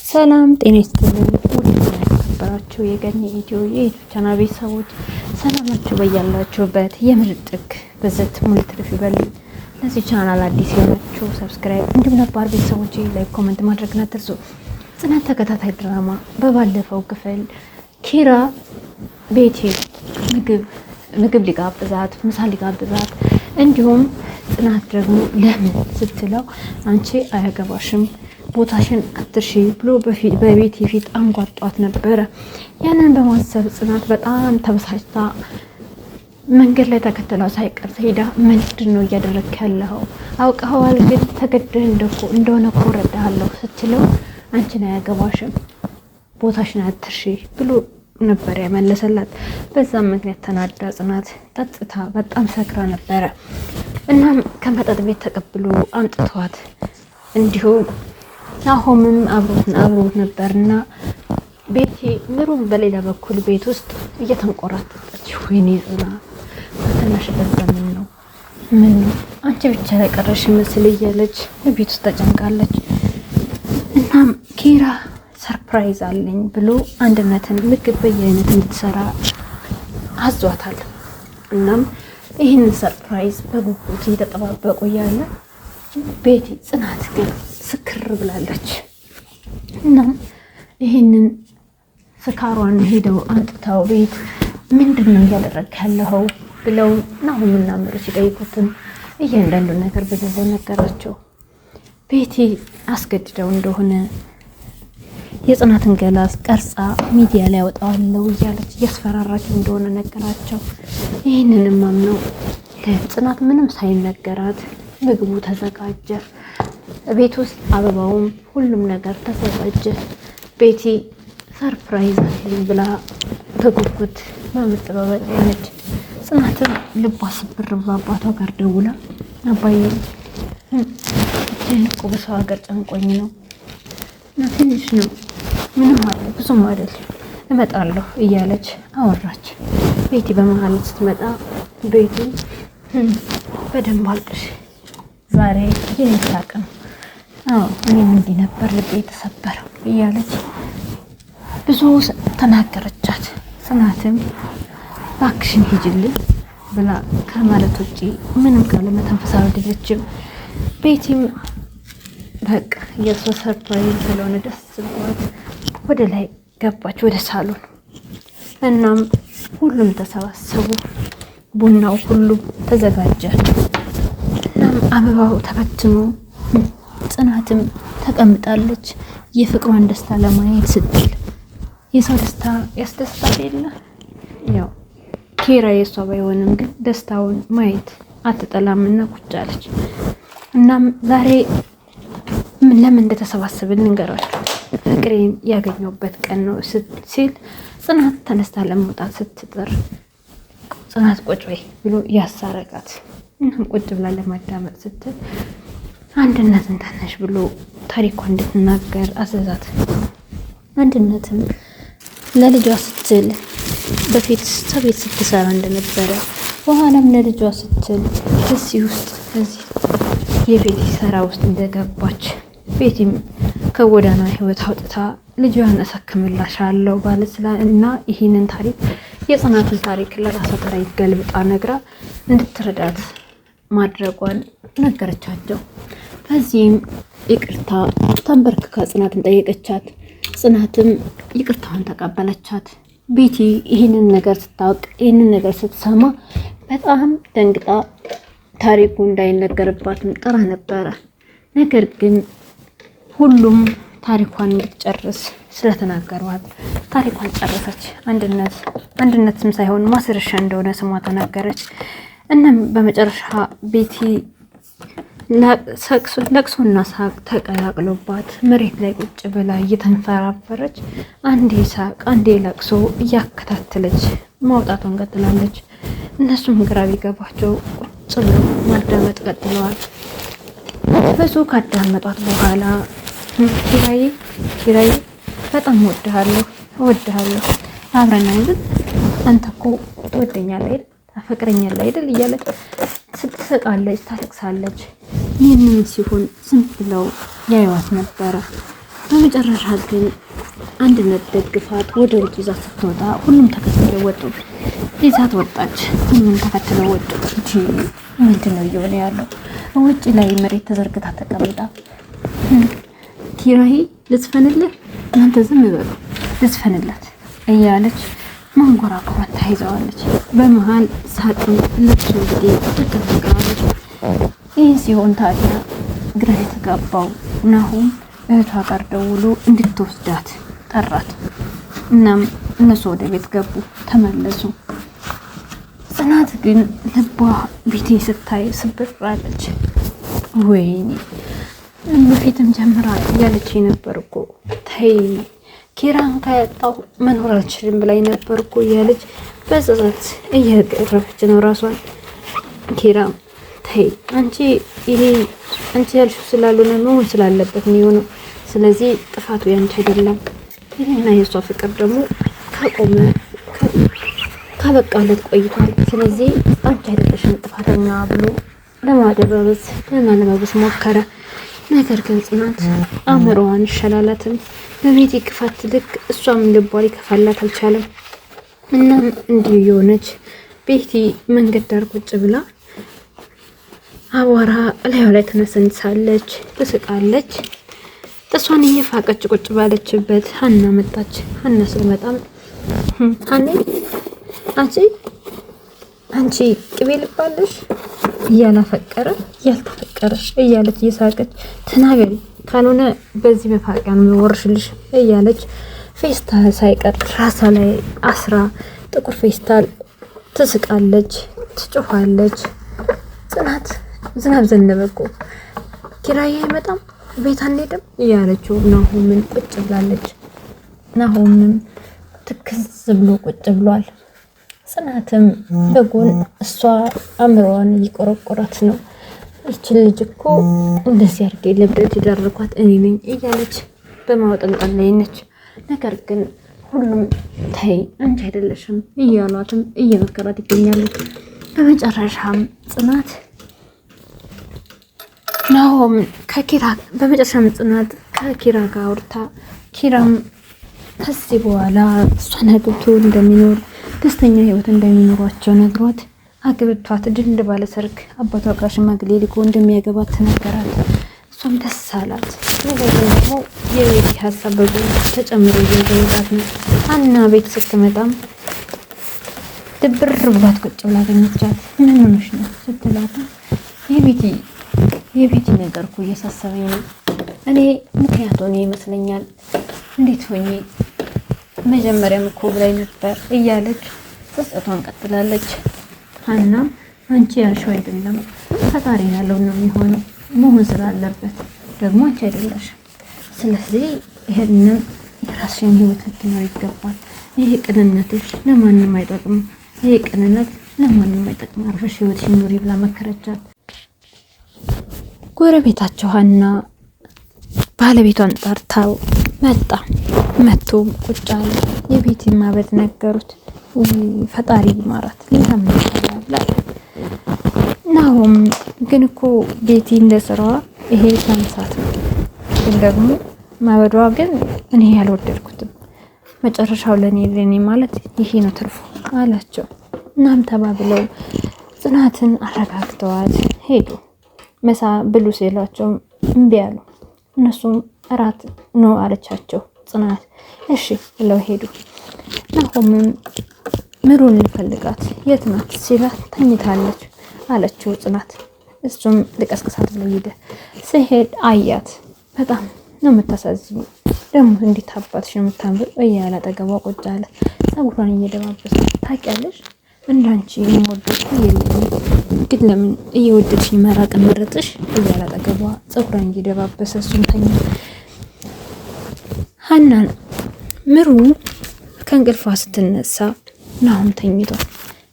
ሰላም ጤና ይስጥልኝ። ውድ የተከበራችሁ የገኒ ኢትዮ የ YouTube channel ቤተሰቦች ሰላማችሁ በያላችሁበት የምድር ጥግ በዘት ሙሉ ትርፍ ይበልኝ። ለዚህ ቻናል አዲስ የሆናችሁ subscribe፣ እንዲሁም ነባር ቤተሰቦች like፣ comment ማድረግን አትርሱ። ጽናት ተከታታይ ድራማ በባለፈው ክፍል ኪራ ቤቴ ምግብ ሊጋብዛት ምሳ ሊጋብዛት እንዲሁም ጽናት ደግሞ ለምን ስትለው አንቺ አያገባሽም ቦታሽን አትርሺ ብሎ በቤት የፊት አንጓጧት ነበረ። ያንን በማሰብ ጽናት በጣም ተበሳጭታ መንገድ ላይ ተከትለው ሳይቀር ሄዳ ምንድን ነው እያደረግክ ያለኸው? አውቀኸዋል፣ ግን ተገደህ እንደሆነ እኮ እረዳሃለሁ ስትለው አንቺን አያገባሽም ቦታሽን አትርሺ ብሎ ነበር ያመለሰላት። በዛም ምክንያት ተናዳ ጽናት ጠጥታ በጣም ሰክራ ነበረ። እናም ከመጠጥ ቤት ተቀብሎ አምጥቷት እንዲሁም ናሆምም አብሮት ነበርና ቤቴ ምሩም በሌላ በኩል ቤት ውስጥ እየተንቆራጠጠች ወይኔ ጽናት ፈተናሽ በዛ፣ ምን ነው ምን ነው አንቺ ብቻ ያቀረሽ መስል እያለች ቤት ውስጥ ተጨንቃለች። እናም ኪራ surprise አለኝ ብሎ አንድነትን ምግብ በየአይነት እንድትሰራ አዟታል። እናም ይህንን surprise በጉጉት እየተጠባበቁ እያለ ቤቲ ጽናት ግን ስክር ብላለች። እና ይህንን ስካሯን ሄደው አንጥተው ቤት ምንድን ነው እያደረግክ ያለኸው ብለው ናሁምና ምሩ ሲጠይቁትም እያንዳንዱ ነገር በዝርዝር ነገራቸው። ቤቲ አስገድደው እንደሆነ የጽናትን ገላ ቀርጻ ሚዲያ ላይ ያወጣዋለሁ እያለች እያስፈራራቸው እንደሆነ ነገራቸው። ይህንንም አምነው ለጽናት ምንም ሳይነገራት ምግቡ ተዘጋጀ። ቤት ውስጥ አበባውም ሁሉም ነገር ተዘጋጀ። ቤቲ surprise አለኝ ብላ በጉጉት በመጠባበቅ ላይ ነች። ጽናትም ልቧ ስብር ብሎ አባቷ ጋር ደውላ አባዬ ብቻዬን እኮ በሰው ሀገር ጨንቆኝ ነው እና ትንሽ ነው ምንም አለ ብዙም አይደል እመጣለሁ እያለች አወራች። ቤቲ በመሀል ስትመጣ ቤቲ በደንብ አልቅሽ ዛሬ የኔ ሳቅ ነው አዎ እኔም እንዲህ ነበር ልቤ የተሰበረው እያለች ብዙ ተናገረቻት። ጽናትም እባክሽን ሂጂልን ብላ ከማለት ውጪ ምንም ቃለ መተንፈስ አልወደደችም። ቤቲም በቃ የእሷ surprise ስለሆነ ደስ ብሏት ወደ ላይ ገባች፣ ወደ ሳሎን። እናም ሁሉም ተሰባሰቡ፣ ቡናው ሁሉ ተዘጋጀ። እናም አበባው ተበትኖ ጽናትም ተቀምጣለች የፍቅሯን ደስታ ለማየት ስትል። የሰው ደስታ ያስደስታል የለ ያው ኬራ የእሷ ባይሆንም ግን ደስታውን ማየት አትጠላምና ቁጭ አለች። እናም ዛሬ ለምን እንደተሰባሰብን ልንገራችሁ። ፍቅሬን ያገኘሁበት ቀን ነው ሲል ጽናት ተነስታ ለመውጣት ስትጥር ጽናት ቁጭ በይ ብሎ ያሳረቃት። እናም ቁጭ ብላ ለማዳመጥ ስትል አንድነትን ተነሽ ብሎ ታሪኳ እንድትናገር አዘዛት። አንድነትም ለልጇ ስትል በፊት ሰው ቤት ስትሰራ እንደነበረ በኋላም ለልጇ ስትል እዚህ ውስጥ እዚህ የቤቲ ስራ ውስጥ እንደገባች ቤቲም ከጎዳና ህይወት አውጥታ ልጇን እሳክምላሻለሁ ባለ ስላ እና ይህንን ታሪክ የጽናትን ታሪክ ለራሷ ታሪክ ገልብጣ ነግራ እንድትረዳት ማድረጓን ነገረቻቸው። በዚህም ይቅርታ ተንበርክካ ጽናትን ጠየቀቻት። ጽናትም ይቅርታዋን ተቀበለቻት። ቤቲ ይህንን ነገር ስታውቅ ይህንን ነገር ስትሰማ በጣም ደንግጣ ታሪኩ እንዳይነገርባትም ጥራ ነበረ። ነገር ግን ሁሉም ታሪኳን እንድትጨርስ ስለተናገሯት ታሪኳን ጨረሰች። አንድነት አንድነትም ሳይሆን ማስረሻ እንደሆነ ስሟ ተናገረች። እናም በመጨረሻ ቤቲ ለቅሶና ሳቅ ተቀላቅሎባት መሬት ላይ ቁጭ ብላ እየተንፈራፈረች አንዴ ሳቅ አንዴ ለቅሶ እያከታተለች ማውጣቷን ቀጥላለች። እነሱም ግራ ቢገባቸው ቁጭ ብለው ማዳመጥ ቀጥለዋል። ብዙ ካዳመጧት በኋላ ኪራዬ ኪራዬ በጣም እወድሃለሁ እወድሃለሁ አብረን አይደል አንተ እኮ ትወደኛለህ አይደል ታፈቅረኛለህ አይደል እያለች ስትስቃለች፣ ታለቅሳለች። ይህንን ሲሆን ዝም ብለው ያዩዋት ነበረ። በመጨረሻ ግን አንድነት ደግፋት ወደ ውጭ ይዛት ስትወጣ ሁሉም ተከትለው ወጡ። ይዛት ወጣች፣ ሁሉም ተከትለው ወጡ። ምንድን ነው እየሆነ ያለው? ውጭ ላይ መሬት ተዘርግታ ተቀምጣ ኪራይ ልዝፈንልህ፣ እናንተ ዝም በሉ ልዝፈንላት እያለች ማንጎራጎሯን ተያይዘዋለች። በመሀል ሳቅም ለቅሶ ጊዜ ተቀላቅለዋለች። ይህ ሲሆን ታዲያ ግራ የተጋባው ናሁም እህቷ ጋር ደውሎ እንድትወስዳት ጠራት። እናም እነሱ ወደ ቤት ገቡ፣ ተመለሱ። ጽናት ግን ልቧ ቤቴ ስታይ ስብር አለች። ወይኔ በፊትም ጀምራ እያለች ነበር እኮ ተይ ኪራን ካያጣሁ መኖር አልችልም ብላኝ ነበር እኮ እያለች በጸጸት እየገረፈች ነው ራሷን። ኪራ ተይ አንቺ ይሄ አንቺ ያልሽው ስላልሆነ መሆን ስላለበት ነው የሆነው። ስለዚህ ጥፋቱ ያንቺ አይደለም። ይህና የእሷ ፍቅር ደግሞ ካቆመ ካበቃለት ቆይቷል። ስለዚህ አንቺ አይደለሽም ጥፋተኛ ብሎ ለማደባበስ ለማለባበስ ሞከረ። ነገር ግን ጽናት አእምሮዋን ይሻላላትም በቤቲ ክፋት ልክ እሷም ልቧ ሊከፋላት አልቻለም። እናም እንዲሁ የሆነች ቤቲ መንገድ ዳር ቁጭ ብላ አቧራ እላዩ ላይ ተነሰንሳለች፣ ትስቃለች። ጥሷን እየፋቀች ቁጭ ባለችበት ሀና መጣች። ሀና ስትመጣም ሀኔ አንቺ አንቺ ቅቤ ልባለሽ እያላፈቀረ እያልተፈቀረ እያለች እየሳቀች ተናገሪ፣ ካልሆነ በዚህ መፋቂያ ነው የምወርሽልሽ እያለች ፌስታል ሳይቀር ራሷ ላይ አስራ ጥቁር ፌስታል ትስቃለች፣ ትጮኻለች። ጽናት ዝናብ ዘነበ እኮ ኪራዬ አይመጣም ቤት አንሄድም እያለችው ናሆምን ቁጭ ብላለች። ናሆምም ትክዝ ብሎ ቁጭ ብሏል። ጽናትም በጎን እሷ አእምሮዋን እየቆረቆራት ነው። ይችን ልጅ እኮ እንደዚህ አድርጌ ለብደት የዳረኳት እኔ ነኝ እያለች በማውጠንጠን ላይ ነች። ነገር ግን ሁሉም ተይ አንቺ አይደለሽም እያሏትም እየመከሯት ይገኛሉ። በመጨረሻም ጽናት ናሆም ከኪራ በመጨረሻም ጽናት ከኪራ ጋር አውርታ ኪራም ከዚህ በኋላ እሷን አግብቶ እንደሚኖር ደስተኛ ህይወት እንደሚኖሯቸው ነግሯት አግብቷት ድል ባለ ሰርግ አባቷ ጋር ሽማግሌ ልኮ እንደሚያገባት ተነገራት። እሷም ደስ አላት። ነገር ግን ደግሞ የቤቲ ሀሳብ በጎን ተጨምሮ እያገኘጣት ነው። አና ቤት ስትመጣም ድብር ብሏት ቁጭ ብላ አገኘቻት። ምን ሆነሽ ነው ስትላት የቤቲ የቤቲ ነገር እኮ እያሳሰበኝ ነው። እኔ ምክንያቱ እኔ ይመስለኛል እንዴት ሆኜ መጀመሪያም እኮ ብላኝ ነበር እያለች ጸጸቷን ቀጥላለች። ሀናም አንቺ ያልሽው አይደለም ፈጣሪ ያለው ነው የሚሆነው መሆን ስላለበት ደግሞ አንቺ አይደለሽም። ስለዚህ ይህንን የራስሽን ህይወት ልትኖር ይገባል። ይሄ ቅንነትሽ ለማንም አይጠቅምም። ይሄ ቅንነት ለማንም አይጠቅም። አርፈሽ ህይወትሽን ኑሪ ብላ መከረቻት። ጎረቤታቸው ሀና ባለቤቷን ጠርታው መጣ። መቶ ቁጭ አለ። የቤቲ ማበድ ነገሩት። ፈጣሪ ይማራት ሌላ ምን ይባላል? ናሆም ግን እኮ ቤቲ እንደ ስራዋ ይሄ ማንሳት ነው። ግን ደግሞ ማበዷ ግን እኔ ያልወደድኩትም መጨረሻው ለኔ ለኔ ማለት ይሄ ነው ትርፉ አላቸው። እናም ተባብለው ጽናትን አረጋግተዋት ሄዱ። መሳ ብሉ ሲሏቸው እምቢ አሉ። እነሱም እራት ነው አለቻቸው ጽናት። እሺ ብለው ሄዱ። ናሆምም ምሩን እንፈልጋት የት ናት ሲላት ተኝታለች አለችው ጽናት። እሱም ልቀስቅሳት ብሎ ሄደ። ሲሄድ አያት። በጣም ነው የምታሳዝኝ፣ ደግሞ እንዴት አባትሽ ነው የምታምር እያለ አጠገቧ ቁጭ አለ። ፀጉሯን እየደባበሰ ታውቂያለሽ፣ እንዳንቺ የምወደው እኮ የለኝም፣ ግን ለምን እየወደድሽኝ መራቅን መረጥሽ? እያለ አጠገቧ ፀጉሯን እየደባበሰ እሱም ተኛ። ሀናን ምሩ ከእንቅልፏ ስትነሳ ናሁም ተኝቷል።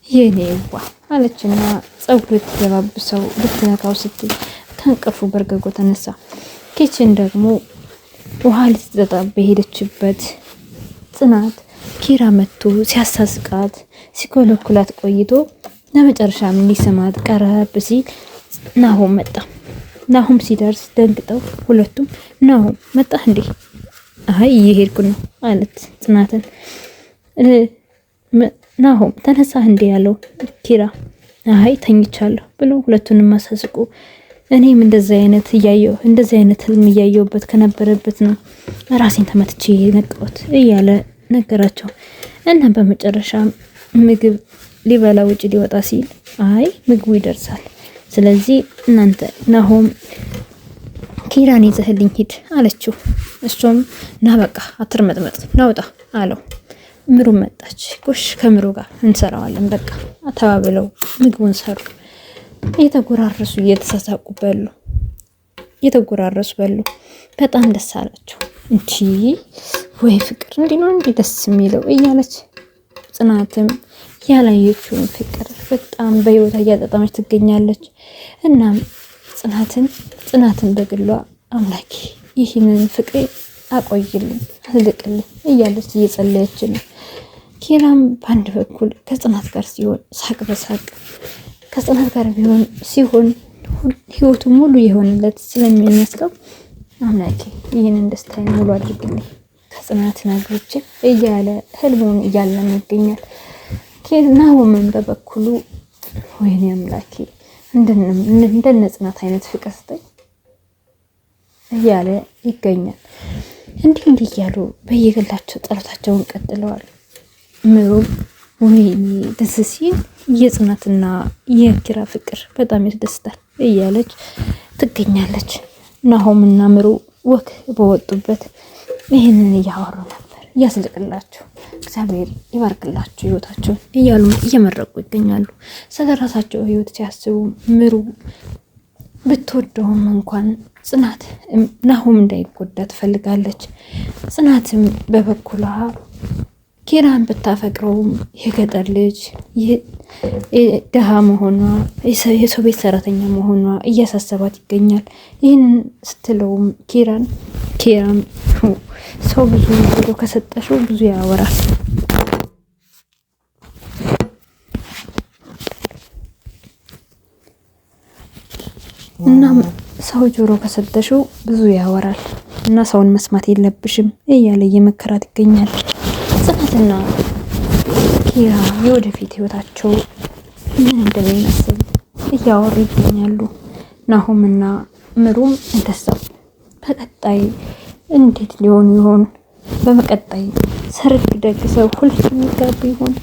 የኔ ዋ አለችና ፀጉር ልትደባብሰው ልትነካው ስትል ከእንቅልፉ በርግጎ ተነሳ። kitchen ደግሞ ውሃ ልትጠጣ በሄደችበት ጽናት ኪራ መጥቶ ሲያሳስቃት ሲኮለኩላት ቆይቶ ለመጨረሻም ሊስማት ቀረብ ሲል ናሆም መጣ። ናሆም ሲደርስ ደንግጠው ሁለቱም ናሆም መጣ እንዴ አይ እየሄድኩ ነው አለት ጽናትን። ናሆም ተነሳህ እንዴ ያለው ኪራ፣ አይ ተኝቻለሁ ብሎ ሁለቱንም አሳስቆ እኔም እንደዚህ አይነት እያየሁ እንደዚህ አይነት ህልም እያየሁበት ከነበረበት ነው ራሴን ተመትቼ ነቃሁት እያለ ነገራቸው። እና በመጨረሻ ምግብ ሊበላ ውጭ ሊወጣ ሲል አይ ምግቡ ይደርሳል፣ ስለዚህ እናንተ ናሆም ኪራን ይዘህልኝ ሂድ አለችው። እሱም ና በቃ አትርመጥመጥ ናውጣ አለው። ምሩ መጣች። ጎሽ ከምሩ ጋር እንሰራዋለን በቃ ተባብለው ምግቡን ሰሩ። እየተጎራረሱ እየተሳሳቁ በሉ። እየተጎራረሱ በሉ። በጣም ደስ አላቸው። እንቺ ወይ ፍቅር እንዲህ ነው እንዲህ ደስ የሚለው እያለች ጽናትም ያላየችውን ፍቅር በጣም በህይወቷ እያጣጣመች ትገኛለች። እናም ጽናትን በግሏ አምላኬ ይህንን ፍቅሬ አቆይልኝ አዝልቅልኝ እያለች እየጸለየች ነው። ኪራም በአንድ በኩል ከጽናት ጋር ሲሆን ሳቅ በሳቅ ከጽናት ጋር ቢሆን ሲሆን ህይወቱ ሙሉ የሆነለት ስለሚመስለው አምላኬ ይህንን ደስታዬን ሙሉ አድርግልኝ ከጽናት አግብቼ እያለ ህልሙን እያለመ ይገኛል። ናሆምን በበኩሉ ወይኔ አምላኬ እንደነ ጽናት አይነት ፍቅር ስጠኝ እያለ ይገኛል። እንዲህ እንዲህ እያሉ በየግላቸው ጸሎታቸውን ቀጥለዋል። ምሩም ወይኔ ደስ ሲል የጽናትና የኪራ ፍቅር በጣም ያስደስታል እያለች ትገኛለች። ናሆምና ምሩ walk በወጡበት ይህንን እያወሩ ነበር። እያስልቅላችሁ እግዚአብሔር ይባርክላችሁ ህይወታቸውን እያሉ እየመረቁ ይገኛሉ። ስለ ራሳቸው ህይወት ሲያስቡ ምሩ ብትወደውም እንኳን ጽናት ናሆም እንዳይጎዳ ትፈልጋለች። ጽናትም በበኩሏ ኪራን ብታፈቅረውም የገጠር ልጅ ድሃ መሆኗ የሰው ቤት ሰራተኛ መሆኗ እያሳሰባት ይገኛል። ይህን ስትለውም ኪራን ሰው ብዙ ብሎ ከሰጠሽው ብዙ ያወራል። እናም ሰው ጆሮ ከሰጠሽው ብዙ ያወራል እና ሰውን መስማት የለብሽም እያለ እየመከራት ይገኛል። ጽናትና ኪራ የወደፊት ህይወታቸው ምን እንደሚመስል እያወሩ ይገኛሉ። ናሆምና ምሩም እንደዛው በቀጣይ እንዴት ሊሆኑ ይሆን? በመቀጣይ ሰርግ ደግሰው ሁለቱም የሚጋቡ ይሆን?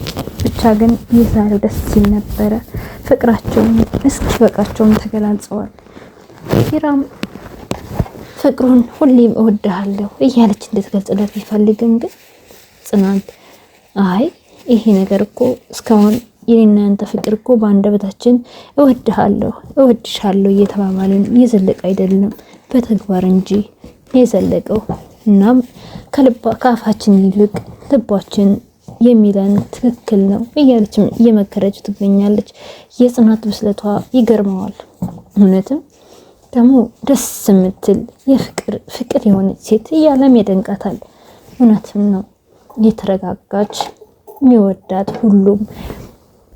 ብቻ ግን የዛሬው ደስ ሲል ነበረ። ፍቅራቸውን እስኪ በቃቸውም ተገላልጸዋል። ኪራም ፍቅሩን ሁሌም እወድሃለሁ እያለች እንድትገልጽለት ቢፈልግም ግን ጽናት አይ ይሄ ነገር እኮ እስካሁን የኔና ያንተ ፍቅር እኮ በአንደበታችን እወድሃለሁ እወድሻለሁ እየተባባልን የዘለቀ አይደለም በተግባር እንጂ የዘለቀው። እናም ከአፋችን ይልቅ ልባችን የሚለን ትክክል ነው እያለች እየመከረች ትገኛለች። የጽናት ብስለቷ ይገርመዋል። እውነትም ደግሞ ደስ የምትል የፍቅር ፍቅር የሆነች ሴት እያለም ያደንቃታል። እውነትም ነው የተረጋጋች የሚወዳት ሁሉም።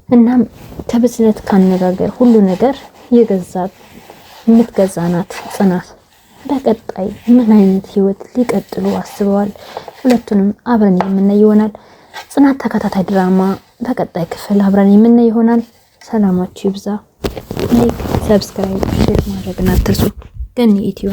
እናም ከብስለት ካነጋገር ሁሉ ነገር የገዛት የምትገዛ ናት ጽናት። በቀጣይ ምን አይነት ህይወት ሊቀጥሉ አስበዋል? ሁለቱንም አብረን የምናይ ይሆናል። ጽናት ተከታታይ ድራማ በቀጣይ ክፍል አብረን የምናይ ይሆናል። ሰላማችሁ ይብዛ። Like፣ subscribe፣ share ማድረግን አትርሱ። ገኒ ኢትዮ።